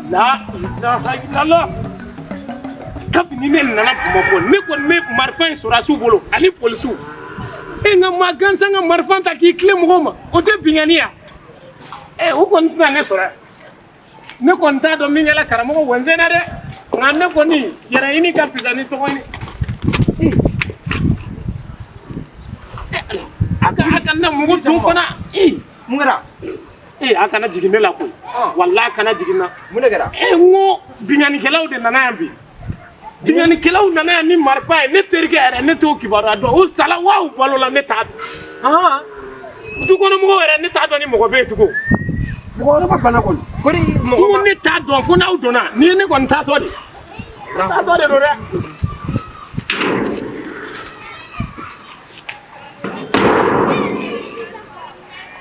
La ilaha illallah. Kabini ne nana Bamakɔ, ne kɔni bɛ marifa in sɔrɔdasiw bolo ani polisiw. E nka maa gansan ka marifa ta k'i tilen mɔgɔw ma, o tɛ binkanni ya? Ɛ, o kɔni tɛna ne sɔrɔ yan. Ne kɔni t'a dɔn min kɛra karamɔgɔ Wɛnzɛn na dɛ, nka ne kɔni yɛrɛ ɲini ka fisa ni tɔgɔ ye. A ka na mugu dun fana. Mun kɛra? Ee, a kana jigin ne la koyi, walahi a kana jigin n na. Mun de kɛra? Ee, n ko binkannikɛlaw de nana yan bi. Binkannikɛlaw nana yan ni marifa ye. Ne terikɛ yɛrɛ, ne t'o kibaruya dɔn. U sala wa u balola, ne t'a dɔn. Du kɔnɔmɔgɔw yɛrɛ, ne t'a dɔn ni mɔgɔ bɛ yen tugun. Mɔgɔ wɛrɛ ma bana kɔni. Ko ni N mɔgɔ ko ma ne t'a dɔn fo n'aw donna. Nin ye ne kɔni taatɔ de ye. Taatɔ de don dɛ.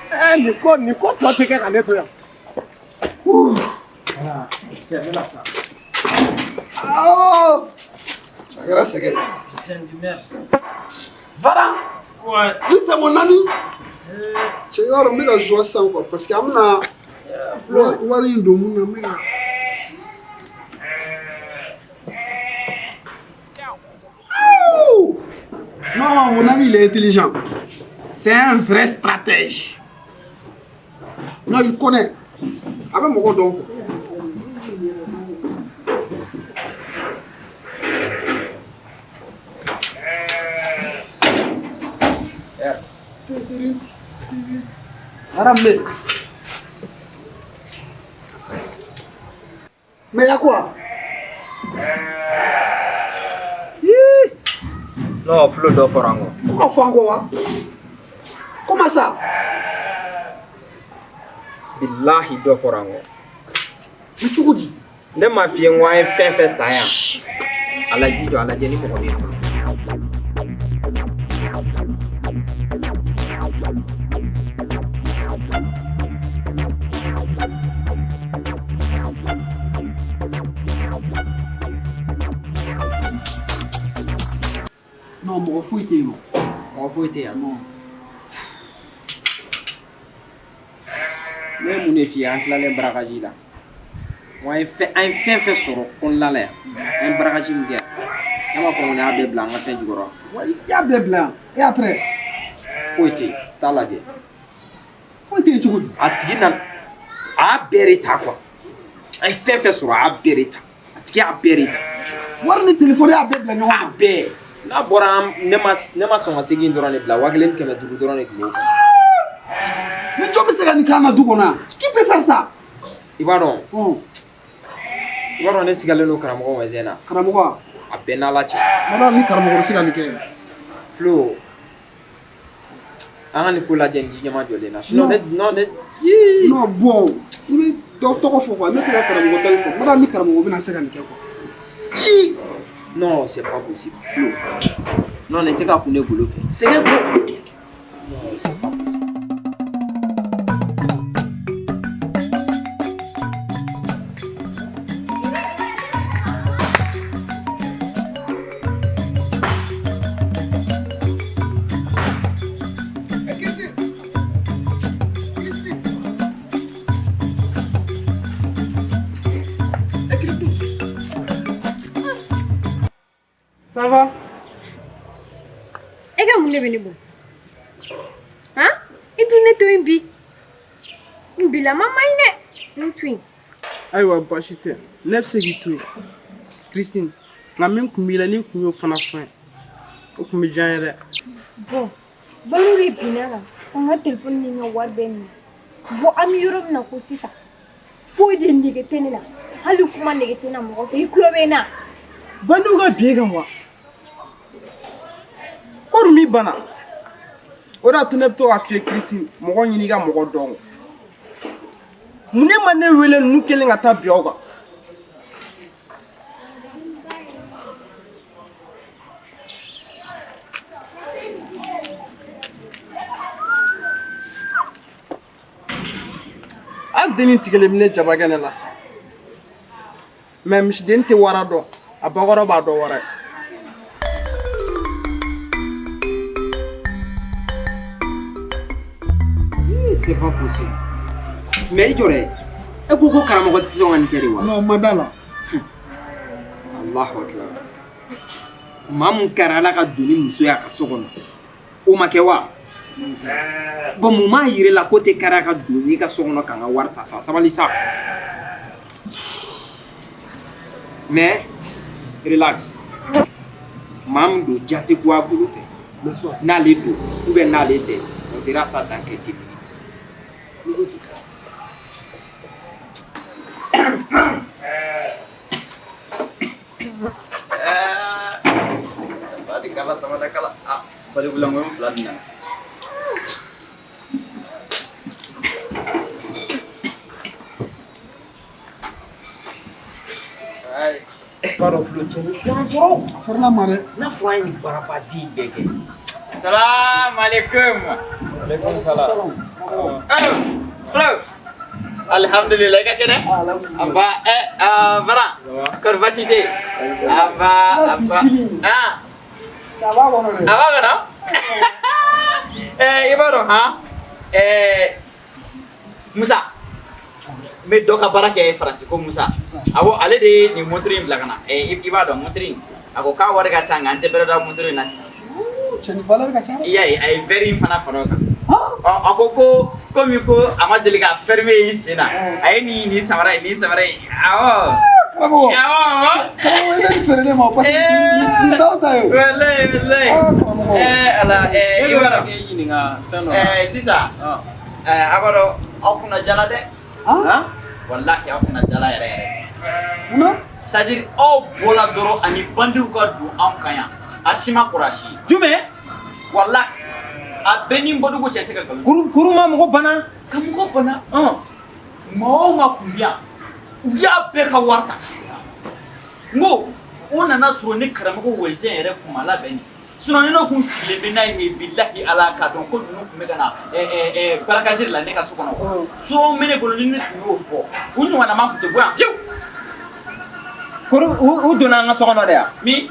Ɛɛ, nin ko tɔ tɛ kɛ ka ne to yan. Cɛ, ne la sa. Awɔ! A kɛra sɛgɛn ye. Putain de merde. Varan! Ouais. Lui, c'est mon ami. Cɛ, i b'a dɔn n bɛ ka joie sisan quoi, parce que an bɛna wari in don mun na, n bɛ ka. Aouh! Non, mon ami, il est intelligent. C'est un vrai stratège. Non, il connaît. A bɛ mɔgɔ dɔn quoi. Harambe. Mais y'a quoi? Non, Flo dɔ fɔra n kɔ. Comment fɔ an kɔ wa? Comment ça? Bilahi dɔ fɔra n kɔ. Mais cogo di? Ne m'a f'i ye n ko an ye fɛn fɛn ta yan. A lajɛ, i jɔ a lajɛ ni mɔgɔ bɛ yen fɔlɔ. Non, mɔgɔ foyi tɛ yen nɔ. Mɔgɔ foyi tɛ yan. Non. Ne ye mun de f'i ye an tilalen braquage la? N ko an ye fɛn fɛn sɔrɔ kɔnɔna la yan. An ye braquage min kɛ yan. Ne m'a fɔ ko ne y'a bɛɛ bila an ka fɛn jukɔrɔ. Wa i y'a bɛɛ bila yan. Et après? Foyi tɛ yen. Taa lajɛ. Foyi tɛ yen cogo di? A tigi nana, a y'a bɛɛ de ta quoi. An ye fɛn fɛn sɔrɔ, a y'a bɛɛ de ta. A tigi y'a bɛɛ de ta. Wari ni téléphone y'a bɛɛ bila ɲɔgɔn A kan. bɛɛ. N'a bɔra ne ma sɔn ka segin dɔrɔn de bila 1500 dɔrɔn de tun b'o kan. Mais jɔn bɛ se ka nin k'an na du kɔnɔ yan? Qui peut faire ça? I b'a dɔn. Hɔn. I b'a dɔn ne sigalen don karamɔgɔ Wɛnzɛn na. Karamɔgɔ. A bɛɛ n'Ala cɛ. Madame, ni karamɔgɔ bɛ se ka nin kɛ. Flo, an ka nin ko lajɛ ni ji ɲɛma jɔlen na. Sinon Non. ne non ne yii. Non, bon, i bɛ dɔ tɔgɔ fɔ quoi. Ne tɛ ka karamɔgɔ ta in fɔ. Madame, ni karamɔgɔ bɛna se ka nin kɛ quoi. Non, c'est pas possible. Flo. Non, ne tɛ ka kun ne golo fɛ. Sɛgɛn ko. Non, c'est pas possible. Eh, Christine! Christine! Eh, Christine! Ça va? E ka mun de bɛ ne bolo? Han? I dun ne to yen bi. N bilama man ɲi dɛ. Ne to yen. Ayiwa, baasi tɛ, ne bɛ se k'i to yen, Christine, nka min tun b'i la, n'i tun y'o fana fɔ n ye, o tun bɛ diya n ye dɛ. Bon, balo de binna kan. Ka n ka telefɔni ni n ka wari bɛɛ minɛ. Bon, an bɛ yɔrɔ min na ko sisan, foyi de nege tɛ ne la. Hali kuma nege tɛ n na mɔgɔ fɛ. I tulo bɛ n na. Bandiw ka bin e kan wa? Ko dun b'i bana, o de y'a to ne bɛ to k'a f'i ye, Christine, mɔgɔ ɲini i ka mɔgɔ dɔn. Mun ne ma ne wele ninnu kɛlen ka taa bin aw kan? Hali dennin tigɛlen bɛ ne jabakɛ ne la sa, mɛ misiden tɛ wara dɔn, a bakɔrɔ b'a dɔn wara ye. C'est pas possible. Mais i jɔ dɛ. E ko ko karamɔgɔ tɛ sɔn ka nin kɛ de wa? Non, ma da la. Allahu akbar. Maa mun karala ka don ni muso ye a ka so kɔnɔ, o ma kɛ wa? Bon, mun b'a yir'i la k'o tɛ kariya ka don n'i ka so kɔnɔ k'an ka wari ta sa? Sabali sa. Mais relax. Maa min don, ja tɛ bɔ a bolo fɛ. N'est-ce pas? N'ale don ou bien n'ale tɛ, on verra ça dans quelques minutes. Balikulankolon fila dun nana. B'a dɔn Flo, cɛ ni y'an sɔrɔ. A fɔrila ma dɛ. N'a fɔ an ye nin baarabaden in bɛɛ kɛ. Salam alaikum. Aleykum salam. Flo. Alhamdulillah, i ka kɛnɛ? Aba ɛ bara. Kɔri baasi tɛ yen? Aba aba. Ah, A b'a kɔnɔ dɛ. a b'a kɔnɔ? I b'a dɔn han? Musa. N bɛ dɔ ka baara kɛ Faransi ko Musa. Awɔ, ale de ye nin montre in bila ka na. I b'a dɔn montre in. A ko k'a wari ka ca nka an tɛ bɛrɛ dɔn montre in na. Cɛ ni valeur ka ca dɛ. I y'a ye, a ye verre in fana fara o kan. Ɔ, a ko ko komi ko a ma deli ka fermer in sen na, a ye nin samara in, nin samara in, awɔ. Karamɔgɔ. Awɔ awɔ. Karamɔgɔ, i bɛ nin feere ne ma parce que nin t'anw ta ye o. Walayi walayi. Ah, karamɔgɔ. Ala, i b'a dɔn. E ɲininka fɛn dɔ la. Sisan, a b'a dɔn aw kunna jala dɛ. Han? Walahi, aw kunna jala yɛrɛ yɛrɛ. Munna? C'est à dire aw bɔra dɔrɔn ani bandiw ka don anw kan yan. A si ma kɔrɔ a si ye. Jumɛn? Walahi, a bɛɛ ni bɔdugu cɛ tɛ ka nkalon. Kuru kuru ma mɔgɔ bana. Ka mɔgɔ bana. Ɔn. Maa o maa kun bɛ yan, u y'a bɛɛ ka wari ta. N ko o nana sɔrɔ ni karamɔgɔ Wɛzɛn yɛrɛ kun ma labɛn nin. Sinon ni ne kun sigilen bɛ n'a ye, bilahi Ala k'a dɔn ko ninnu kun bɛ ka na barakasiri la ne ka so kɔnɔ. So bɛ ne bolo, ni ne tun y'o fɔ, u ɲɔgɔnnama kun tɛ bɔ yan fiyewu. Kuru u donna an ka so kɔnɔ de yan. Min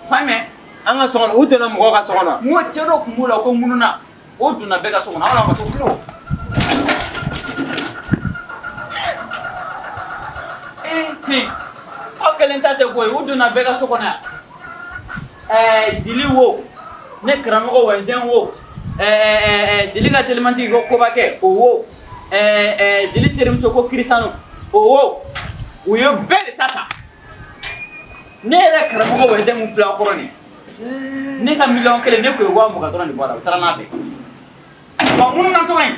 fa mɛn. An ka so kɔnɔ, u donna mɔgɔw ka so kɔnɔ. N ko cɛ dɔ kun b'o la ko mununa, o donna bɛɛ ka so kɔnɔ, aw la ka to filo. Ee, aw kelen ta tɛ ko ye, u donna bɛɛ ka so kɔnɔ yan. Dili wo, ne karamɔgɔ Wɛnzɛn wo, Dili ka telimantigi ko Kobakɛ o wo, Dili terimuso ko Kirisanu o wo, u ye bɛɛ de ta ta. Ne yɛrɛ karamɔgɔ Wɛnzɛn mun filɛ aw kɔrɔ nin, ne ka 1 miliyɔn ne kun ye 20 000 dɔrɔn de bɔ a la, u taara n'a bɛɛ. Wa minnu na tɔgɔ in,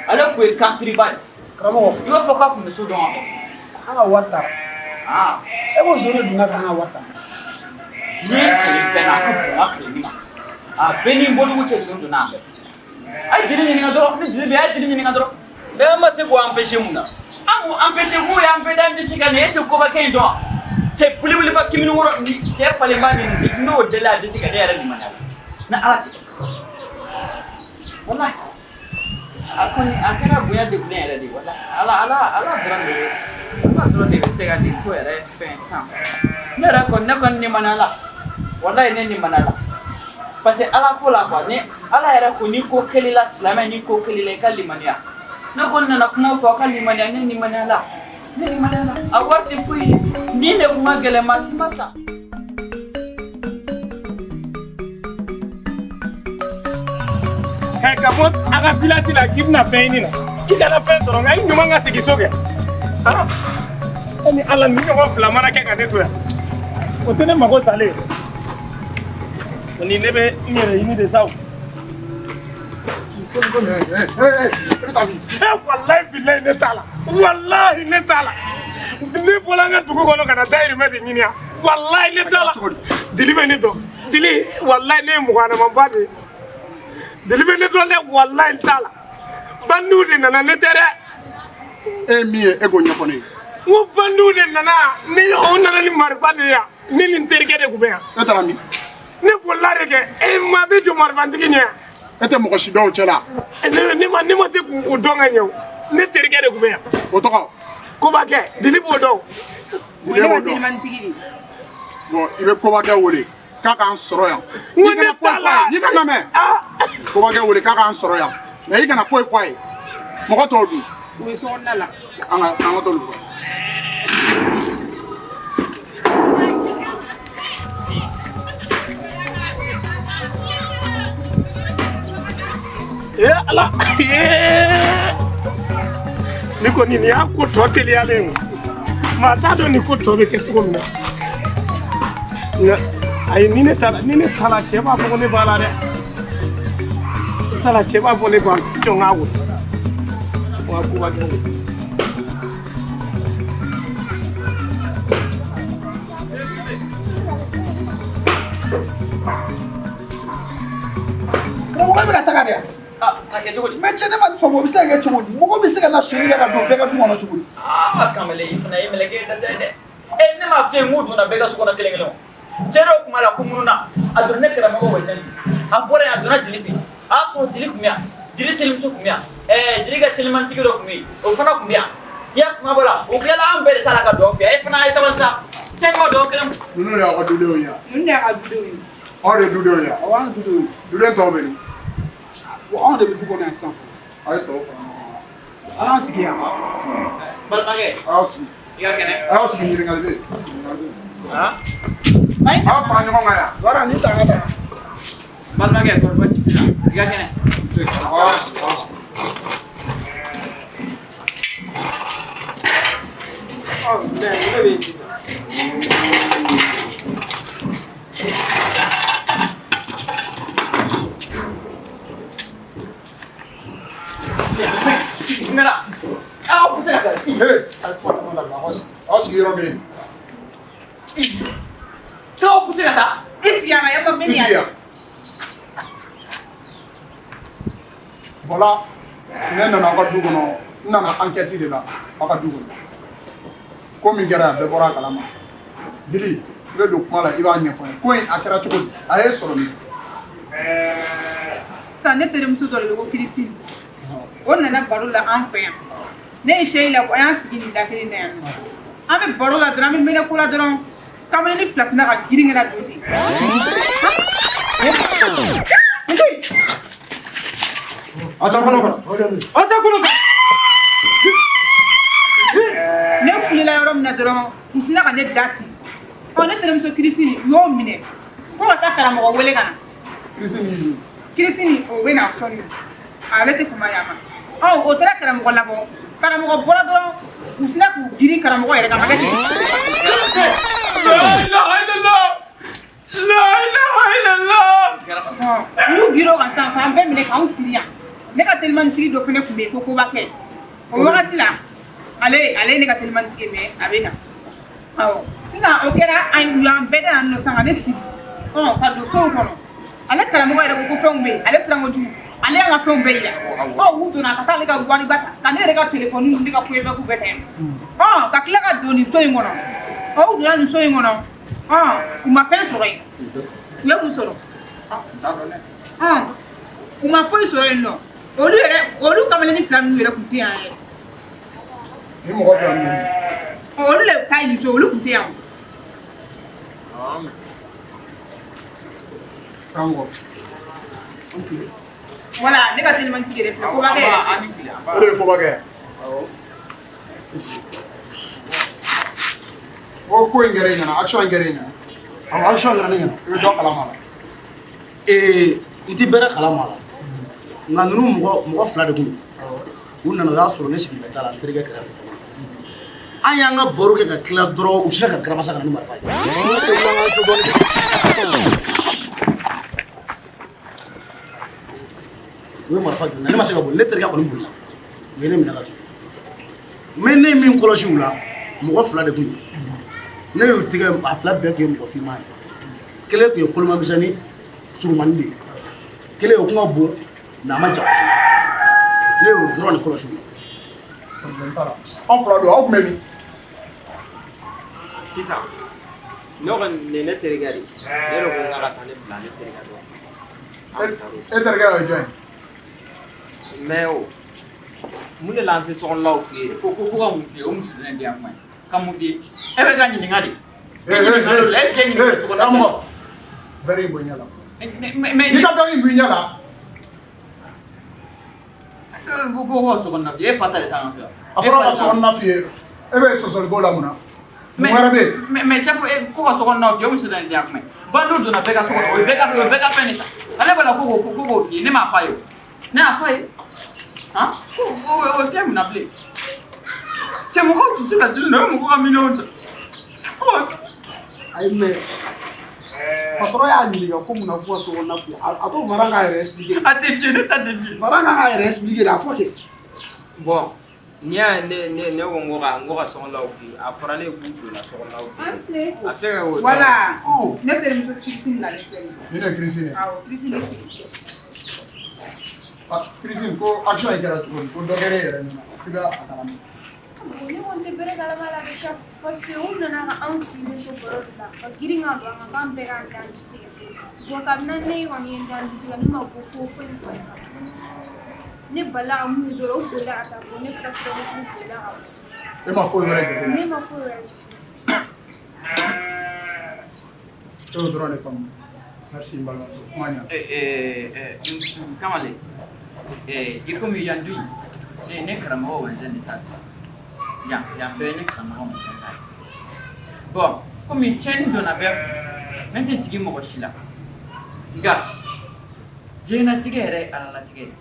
ale kun ye kafiriba de. Karamɔgɔ. I b'a fɔ k'a kun bɛ so dɔn wa? An ka wari taara. Aa. E ko zon de donna k'an ka wari ta. N'i ye tile fɛn na, a ka bon a tileni ma. A bɛɛ ni bɔdugu cɛ, zon donna a bɛɛ. A ye Dili ɲininka dɔrɔn, ni Dili bɛ yen, a ye Dili ɲininka dɔrɔn. Mais an ma se k'o empêcher mun na? An k'u empêcher, k'u y'an bɛɛ da disi kan nin, e tɛ kobakɛ in dɔn wa? Cɛ belebeleba kimini wɔɔrɔ ni cɛ falenba min n'o deli a disi kan, ne yɛrɛ limaniya la. Ni Ala cɛ. Walahi. A kɔni a kɛra bonya degunnen yɛrɛ de ye, walahi. Ala Ala Ala dɔrɔn de bɛ, Ala dɔrɔn de bɛ se ka nin ko yɛrɛ fɛn san. Ne yɛrɛ kɔni, ne kɔni limaniya la. Walahi, ne limaniya la. Parce que Ala ko la quoi, ni Ala yɛrɛ ko ni ko kɛl'i la, silamɛ, ni ko kɛl'i la, i ka limaniya. Ne kɔni nana kuma fɔ, a ka limaniya, ne limaniya la. Ne limaniya la. A wari tɛ foyi ye. Ni ne kun ka gɛlɛn, maa si ma sa. Ɛ, ka bɔ a ka village la k'i bɛna fɛn ɲini na, i kana fɛn sɔrɔ, nka i ɲuman ka segin so kɛ. Ah, e ni Ala, ni ɲɔgɔn fila mana kɛ ka ne to yan, o tɛ ne mago salen ye. O ni ne bɛ n yɛrɛ ɲini de sa o. Ɛ, walayi bilayi, ne t'a la, walahi ne t'a la. Ne bɔra an ka dugu kɔnɔ ka na dayirimɛ de ɲini yan, walahi ne t'a la. Dili bɛ ne dɔn, Dili, walahi ne ye mɔgɔ ɲɛnamaba de ye. Dili bɛ ne dɔn dɛ, walahi n t'a la. Bandiw de nana, ne tɛ dɛ. E ye min ye, e k'o ɲɛfɔ ne ye. N ko bandiw de nana, ne o nana ni marifa de ye yan, ne ni n terikɛ de tun bɛ yan. E taara min? Ne bolila de kɛ, e maa bɛ jɔ marifantigi ɲɛ yan. E tɛ mɔgɔ si dɔn o cɛ la? Ne ma se k'u dɔn ka ɲɛ o, ne terikɛ de tun bɛ yan. O tɔgɔ? Kobakɛ, Dili b'o dɔn. Dili b'o dɔn. Bon, i bɛ Kobakɛ wele k'a k'an sɔrɔ yan. N ko ne t'a la. N'i ka lamɛn. Kobakɛ wele k'a k'an sɔrɔ yan. Mais i kana foyi fɔ a ye. Mɔgɔ tɔw dun? U bɛ sokɔnɔna la. An ka t'olu kɔ. Ee Ala, ee ni kɔni nin y'a ko tɔ teliyalen ye, maa t'a dɔn nin ko tɔ bɛ kɛ cogo min na. Nka ayi, ni ne taara, cɛ b'a fɔ ko ne b'a la dɛ. Ne taara, cɛ b'a fɔ ne b'a la. Jɔ n k'a wele wa koba kɛ. Karamɔgɔ bɛna taga de yan. A kɛ cogo di? Mais cɛ, ne ma nin faamu, o bɛ se ka kɛ cogo di? Mɔgɔ bɛ se ka na sonyali kɛ ka don bɛɛ ka du kɔnɔ cogo di? Aa, kamalen, i fana ye mɛlɛkɛ ye dɛsɛ dɛ. E, ne m'a f'i ye n k'u donna bɛɛ ka so kɔnɔ kelen kelen o. Cɛ dɔw tun b'a la ko mununa, a donna ne karamɔgɔ wɛsɛn, a bɔra yen, a donna jeli fɛ yen, a y'a sɔrɔ jeli tun bɛ yan, jeli terimuso tun bɛ yan, ɛɛ, jeli ka telimantigi dɔ tun bɛ yen, o fana tun bɛ yan. I y'a faamuya bɔ la, o tilala an bɛɛ de ta la ka dugawu fɛ. E fana, a ye sabali sa, cɛ, ne ma dugawu kelen. Ninnu de y'aw ka dudenw ye wa? Ninnu de y'a ka dudenw ye. Aw de ye dudenw ye wa? Awɔ, an ye dudenw ye. Duden tɔw bɛ min? Bon, anw de bɛ du kɔnɔ yan sisan. Aw ye tɔw fara ɲɔgɔn kan. An y'an sigi yan. Balimakɛ. Aw y'aw sigi. I ka kɛnɛ. Aw y'aw sigi, ɲininkali bɛ yen. Ɲininkali bɛ yen. Aw fara ɲɔgɔn kan yan. Wara nin ta, an ka taa. Balimakɛ, kɔri baasi t'i la? I ka kɛnɛ. Aw y'aw sigi, aw y'aw sigi. Ɔ, mais ne bɛ yen sisan. Ŋara aw bɛ se ka taa. Ee, a ye kuma caman dabila, aw sigi. Aw sigi yɔrɔ min. Tɔw bɛ se ka taa. I sigi yan, ka yɛlɛ I sigi yan. Voilà, ne nana aw ka du kɔnɔ, n nana enquête de la aw ka du kɔnɔ. Ko min kɛra yan, bɛɛ bɔra a kalama. Jeli, i bɛ don kuma la, i b'a ɲɛfɔ n ye. Ko in a kɛra cogo di? A ye sɔrɔ min? Sisan, ne terimuso dɔ de bɛ ko Kirisini, o nana baro la an fɛ yan. Ne ye seyi la, an y'an sigi nin da kelen na yan nɔ, an bɛ baro la dɔrɔn, an bɛ mɛnɛ ko la dɔrɔn, kamalen fila sinna ka girin ka na don ten. A taa kɔnɔ kɔnɔ. A taa kɔnɔ kɔnɔ. Ne kulela yɔrɔ min na dɔrɔn, u sinna ka ne da si. Ɔ, ne terimuso Kirisini, u y'o minɛ ko ka taa karamɔgɔ wele ka na. Kirisini y'i Kirisini, o bɛ na sɔnni, ale tɛ fama yan ma. Ɔ, o taara karamɔgɔ labɔ, karamɔgɔ bɔra dɔrɔn, u sinna k'u girin karamɔgɔ yɛrɛ kan ka kɛ ten. La ilaha illallah, la ilaha illallah. Ɔ, u y'u girin o kan sisan k'an bɛɛ minɛ k'anw siri yan. Ne ka telimantigi dɔ fana tun bɛ yen ko koba kɛ o wagati la, ale ye ne ka telimantigi ye, mais a bɛ na. Awɔ, sisan o kɛra, an u y'an bɛɛ da yan nɔ sisan ka ne siri, ɔ, ka don sow kɔnɔ. Ale karamɔgɔ yɛrɛ ko ko fɛnw bɛ yen, ale siran kojugu, ale y'an ka fɛnw bɛɛ yira. Ɔ, u donna ka taa ale ka wariba ta, ka ne yɛrɛ ka telefɔni ni ne ka koɲɛbɛkiw bɛɛ ta yan. Ɔ, ka tila ka don nin so in kɔnɔ. Ɔ, u donna nin so in kɔnɔ, ɔ, u ma fɛn sɔrɔ yen. U ye mun sɔrɔ? Ɔ, u ma foyi sɔrɔ yen nɔ. Olu yɛrɛ, olu kamalennin fila ninnu yɛrɛ tun tɛ yan yɛrɛ. Ni mɔgɔ fila ninnu. Ɔ, olu de ta ye nin so, olu tun tɛ yan. Karamɔgɔ. Voilà, ne ka telimantigi yɛrɛ filɛ, kobakɛ yɛrɛ filɛ. O de ye koba kɛ yan. Awɔ. I sigi. O ko in kɛra e ɲɛna, action in kɛra e ɲɛna. Awɔ, action kɛra ne ɲɛna. I bɛ dɔ kalama la. Ee, n ti bɛrɛ kalama la, nka ninnu mɔgɔ fila de kun don. U nana, o y'a sɔrɔ ne sigilen bɛ da la n terikɛ kɛrɛfɛ. An y'an ka baro kɛ ka tila dɔrɔn, u sera ka garabasa ka na ni marifa ye. An ka so dɔɔnin kɛ. U ye marifa jɔ n na, ne ma se ka boli, ne terikɛ kɔni bolila, u ye ne minɛ ka don. Mais ne ye min kɔlɔsi u la, mɔgɔ fila de kun don. Ne y'u tigɛ, a fila bɛɛ tun ye mɔgɔ finman ye. Kelen tun ye kolomamisɛnnin surumani de ye, kelen o kun ka bon mais a ma jan kosɛbɛ. Ne y'o dɔrɔn de kɔlɔsi u la. Problème t'a la. Aw fila don, aw tun bɛ min? Sisan ne kɔni, nin ye ne terikɛ de ye. Ne de ko n k'a ka taa ne bila ne terikɛ dɔ fɛ. E terikɛ ye jɔn ye? Mais o mun de la an tɛ sokɔnɔlaw f'i ye? Ko ka mun f'i ye? O muso in di yan kuma ye ka mun f'i ye? E bɛ ka ɲininka de. E ɲininka de la, est ce que ɲininka cogo la? Karamɔgɔ, verre in bɔ i ɲɛ la. Mais N'i ka verre in bɔ i ɲɛ la. Ko so kɔnɔna f'i ye, e fa ta de t'an ka so yan. A fɔra ka so kɔnɔna f'i ye, e bɛ sɔsɔli k'o la mun na? Mun wɛrɛ bɛ yen? Mais chef, ko ka so kɔnɔna f'i ye, o muso nana ni diya kuma ye. Bandiw donna bɛɛ ka so kɔnɔ, o ye bɛɛ ka o ye bɛɛ ka fɛn de ta. Ale b'a la ko k'o f'i ye, ne m'a f'a ye o. Ne y'a f'a ye. Han? Ko o ye fɛn mun na bilen? Cɛ mɔgɔw dusu kasilen don, o ye mɔgɔw ka miliyɔnw ta. Ayi, mais patron y'a ɲininka ko mun na k'u ka so kɔnɔna f'i ye, a to Varan k'a yɛrɛ expliquer. A tɛ f'i ye, ne ta tɛ f'i ye. Varan k'a yɛrɛ expliquer de, a fɔ kɛ. Bon, n'i y'a ye ne ko n ko ka sokɔnɔlaw f'i ye, a fɔra ne ye k'u donna sokɔnɔlaw f'i ye. A bɛ se ka kɛ o ye. Voilà. Ne terimuso Christine nalen filɛ nin ye. Nin de ye Christine ye? Awɔ, Christine ne sigi. Ah, Christine, ko action in kɛra cogo di? Ko dɔ kɛra e yɛrɛ ɲɛna k'i bɛ a kalama. Ne kɔni tɛ bɛrɛ kalama la dɛ chef, parce que u nana ka anw sigilen to baro de la ka girin ka don an kan k'an bɛɛ k'an da disi kan. Bon, kabini ne kɔni ye n da disi kan, ne ma bɔ ko foyi kɔni kan. Ne balila ka mun ye dɔrɔn, u bolila ka taa bɔ ne fana sirakojugu bolila ka bɔ. E ma foyi wɛrɛ jateminɛ? Ne ma foyi wɛrɛ jateminɛ. E y'o dɔrɔn de faamu. Merci n balimamuso, kuma ɲɛna. Kamalen, i komi yan du in, ne karamɔgɔ Wɛnzɛn de ta don. Yan bɛɛ ye ne karamɔgɔ Wɛnzɛn ta ye. Bon, komi tiɲɛni donna bɛɛ kun, ne tɛ jigin mɔgɔ si la. Nka diɲɛlatigɛ yɛrɛ ye alalatigɛ ye.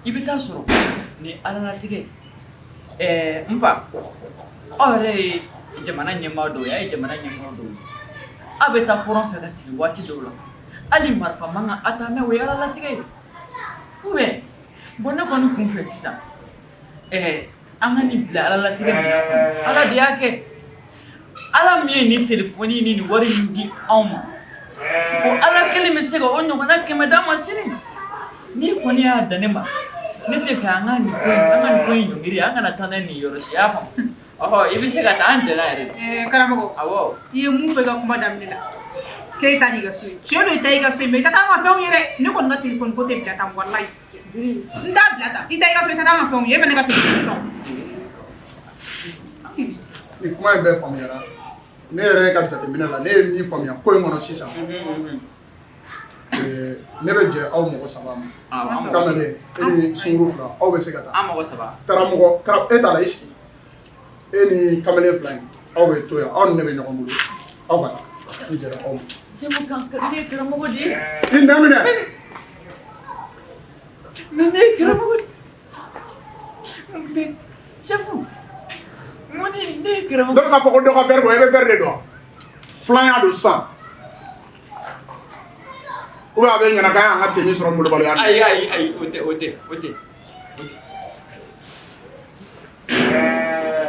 I bɛ taa sɔrɔ ni alalatigɛ, n fa, aw yɛrɛ ye jamana ɲɛmaa dɔw ye, a ye jamana ɲɛmaa dɔw ye. Aw bɛ taa kɔrɔn fɛ ka sigi waati dɔw la, hali marifa man kan a ta mɛn, o ye alalatigɛ ye. Ou bien, bon, ne kɔni kun fɛ sisan, an ka nin bila alalatigɛ minɛn kɔnɔ. Ala de y'a kɛ. Ala min ye nin telefɔni ni nin wari in di anw ma, o Ala kelen bɛ se ka o ɲɔgɔnna 100 d'an ma sini. N'i kɔni y'a dan ne ma, ne tɛ fɛ an ka nin ko in, an ka nin ko in ɲɔngiri, an kana taa n'a ye nin yɔrɔ si, i y'a faamu? Ɔhɔ, i bɛ se ka taa, an jɛra yɛrɛ de. Karamɔgɔ. Awɔ. I ye mun fɔ i ka kuma daminɛ la? K'e ta n'i ka so ye. Tiɲɛ don, i ta i ka so ye, mais i ka taa an ka fɛnw ye dɛ. Ne kɔni ka telefɔni ko tɛ bila tan, walayi. N t'a bila tan. I ta i ka so, i ta an ka fɛnw ye. E bɛ ne ka telefɔni sɔn. Nin kuma in bɛɛ faamuyara. Ne yɛrɛ ka jateminɛ la, ne ye min faamuya ko in kɔnɔ sisan, ne bɛ jɛ aw mɔgɔ saba ma. Kamalen, e ni sunkuru fila, aw bɛ se ka taa. An mɔgɔ saba. Karamɔgɔ, e t'a la, i sigi. E ni kamalen fila in, aw bɛ to yan, aw ni ne bɛ ɲɔgɔn bolo. Aw ka taa, n jɛra aw ma. Segu kan ka di ne ye karamɔgɔ de ye. I nɛ minɛ. Mais ne ye karamɔgɔ de ye. Mais chef, mun ni ne ye karamɔgɔ. Dɔ bɛ k'a fɔ ko dɔ ka verre bɔ, e bɛ verre de dɔn. Filanya don sisan. Ou bien a bɛ ɲɛna k'an y'an ka tenue sɔrɔ molobaliya la. Ayi ayi ayi, o tɛ, o tɛ, o tɛ.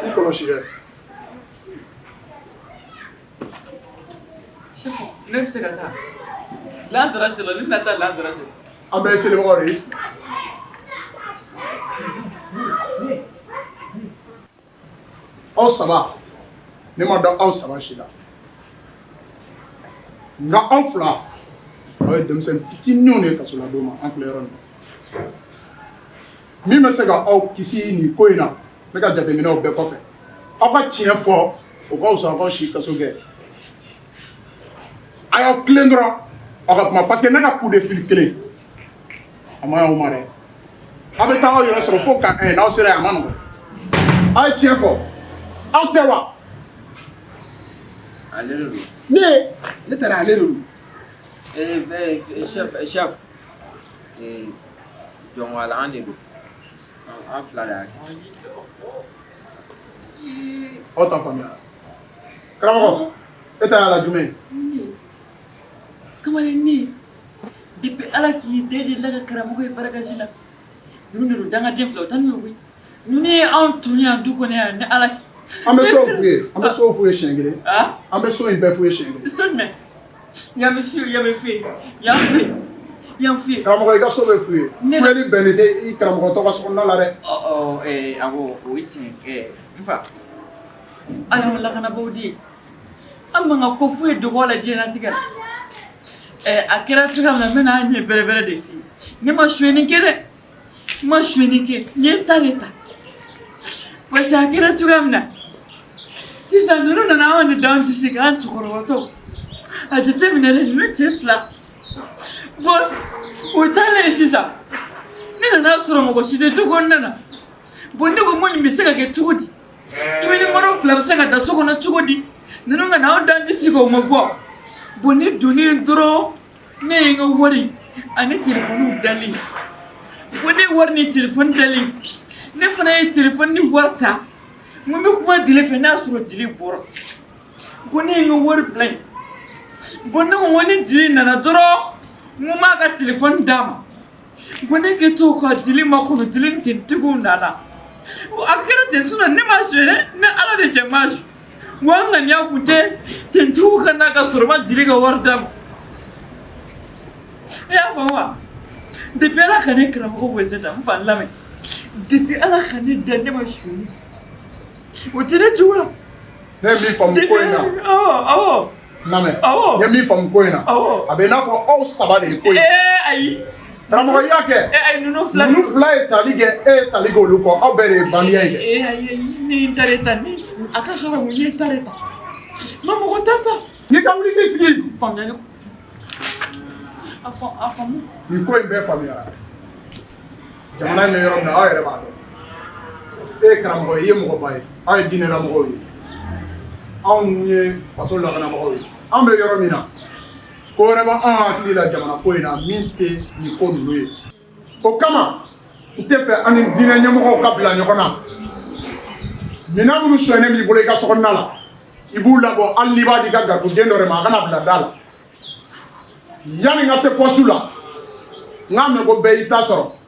I kɔlɔsi dɛ. Chef, ne bɛ se ka taa. Lansara sera, ne bɛna taa lansara sera. An bɛɛ ye selibagaw de ye, i sigi. Aw saba, ne ma da aw saba si la. Nka aw fila, aw ye denmisɛnnin fitininw de ye kasoladon ma, an filɛ yɔrɔ min na. Min bɛ se ka aw kisi nin ko in na, ne ka jateminɛw bɛɛ kɔfɛ, aw ka tiɲɛ fɔ, o ka fisa aw ka si kaso kɛ. A y'aw tilen dɔrɔn aw ka kuma, parce que ne ka coup de fil kelen a ma ɲi aw ma dɛ. Aw bɛ taa aw yɛrɛ sɔrɔ fo ka n'aw sera yen, a ma nɔgɔn. Aw ye tiɲɛ fɔ, aw tɛ wa? Ale de don. Ne taara, ale de don. Chef, jɔn an de don. An fila de y'a kɛ. Aw ta faamuya. Karamɔgɔ, e ta y'a la jumɛn ye? Kamalen, ne depuis Ala k'i den de la ka karamɔgɔ ye barakasi la. Ninnu de don, dangaden fila, o taa n'u ye koyi. Ninnu ye anw tɔɲɔ yan du kɔnɔ yan ni Ala cɛ. An bɛ so f'u ye, an bɛ so f'u ye siɲɛ kelen. Ah? An bɛ so in bɛɛ f'u ye siɲɛ kelen. So jumɛn? Yan bɛ f'i ye, yan bɛ f'i ye, yan f'i ye, yan f'i ye. Karamɔgɔ, i ka so bɛ f'u ye. Fuyeli bɛnnen tɛ i karamɔgɔtɔ ka sokɔnɔna la dɛ. Ɔ ɔ awɔ, o ye tiɲɛ ye. N fa, a y'anw lakanabaaw de ye. An man ka ko foyi dogo a la diɲɛlatigɛ la. A kɛra cogoya min na, n bɛna a ɲɛ bɛrɛbɛrɛ de f'i ye. Ne ma sonyɛni kɛ dɛ. N ma sonyɛni kɛ, n ye n ta de ta. Parce que a kɛra cogoya min na, sisan ninnu nana anw de d'an disi kan, an cɛkɔrɔbatɔ. A jateminɛlen, ninnu cɛ fila. Bon, o taalen sisan, ne Nana sɔrɔ mɔgɔ si tɛ du kɔnɔna na. Bon, ne ko n ko nin bɛ se ka kɛ cogo di? Kimɛni fila bɛ se ka da so kɔnɔ cogo di? Ninnu ka na anw dan disi kan, o ma bɔ. Bon, ne donnen dɔrɔn, ne ye n ka wari ani telefɔniw dalen. Bon, ne ye wari ni telefɔni dalen, ne fana ye telefɔni ni wari ta. N ko n bɛ kuma Dile fɛ, n'a y'a sɔrɔ Dile bɔra. Bon, ne ye n ka wari bila yen. Bon, ne ko n ko ni Dile nana dɔrɔn, n ko n b'a ka telefɔni d'a ma. Bon, ne kɛ to ka Dile makɔnɔ, Dile ni tentigiw nana. A kɛra ten, sinon ne ma suɲɛ dɛ, ne Ala de cɛ ma suɲɛ. Wa n ŋaniya kun tɛ tentigiw ka na ka sɔrɔ ma Dile ka wari d'a ma. I y'a faamu wa? Depuis Ala ka ne karamɔgɔ wɛsɛ ta, n fa lamɛn. Depuis Ala ka ne da, ne ma suɲɛ. O tɛ ne cogo la. Ne ye min faamu ko in na. Awɔ, awɔ. Lamɛn. Awɔ. N ye min faamu ko in na. Awɔ. A bɛ i n'a fɔ aw saba de ye ko in. Ee ayi. Karamɔgɔ, i y'a kɛ. Ee ayi, ninnu fila. Ninnu fila ye tali kɛ, e ye tali kɛ olu kɔ, aw bɛɛ de ye bandiya in kɛ. Ee ayi ayi, ne ye n ta de ta, ni a ka haramu, ne ye n ta de ta. N ma mɔgɔ ta ta. N'i ka wuli k'i sigi. Faamuyali. A fa a faamu. Nin ko in bɛɛ faamuyara. Jamana in bɛ yɔrɔ min na, aw yɛrɛ b'a dɔn. E ye karamɔgɔ ye, i ye mɔgɔba ye, aw ye diinɛlamɔgɔw ye, anw ye faso lakanamɔgɔw ye. Anw bɛ yɔrɔ min na, ko wɛrɛ b'anw hakili la jamana ko in na min tɛ nin ko ninnu ye. O kama n tɛ fɛ an ni diinɛ ɲɛmɔgɔw ka bila ɲɔgɔn na. Minɛn minnu sonyɛnen b'i bolo i ka sokɔnɔna la, i b'u labɔ, hali n'i b'a di i ka garibuden dɔ de ma, a kana bila da la. Yanni n ka se pɔsu la, n k'a mɛn ko bɛɛ y'i ta sɔrɔ.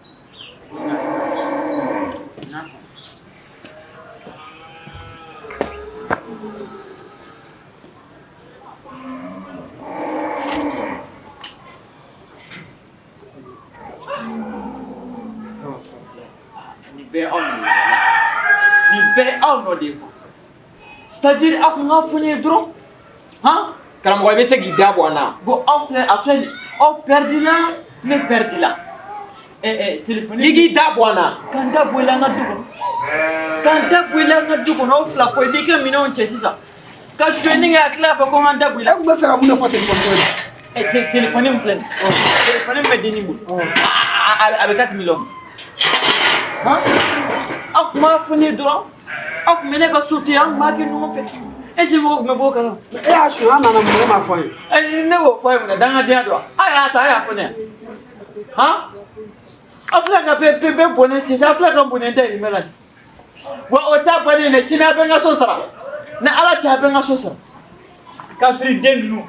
Nin bɛɛ aw nɔ ye, nin bɛɛ aw nɔ de ye quoi. C'est à dire aw kun k'a fɔ ne ye dɔrɔn han. Karamɔgɔ, i bɛ se k'i da bɔ an na. Bon, aw filɛ, a filɛ nin, aw perdu la, ne perdu la. Ɛ ɛ téléphone. I k'i da bɔ an na. K'an da bɔ i la an ka du kɔnɔ, k'an da bɔ i la an ka du kɔnɔ. Aw fila fɔ i b'i ka minɛnw cɛ sisan ka sonyɛni kɛ, a tila k'a fɔ ko n k'an da bɔ i la. E tun bɛ fɛ ka mun de fɔ téléphone ko in na? Ɛ, téléphone min filɛ nin ye, téléphone min bɛ dennin bolo, a bɛ 4 millions. Aw tun b'a fɔ ne ye dɔrɔn, aw tun bɛ ne ka so to yen, an tun b'a kɛ ɲɔgɔn fɛ. E se mɔgɔ tun bɛ bɔ o kalama. E y'a suɲɛ, an nana mun, e m'a fɔ an ye? Ɛ, ne b'o fɔ a ye mun na? Dangadenya don wa? A y'a ta, a y'a fɔ ne ye han. Aw filɛ ka bɛɛ bɛɛ bɛɛ bɔnɛ cɛ, aw filɛ ka bɔnɛ dahirimɛ la. Wa o ta bannen dɛ, sini a bɛ n ka so sara. Ni Ala cɛ, a bɛ n ka so sara. Kafiri den ninnu.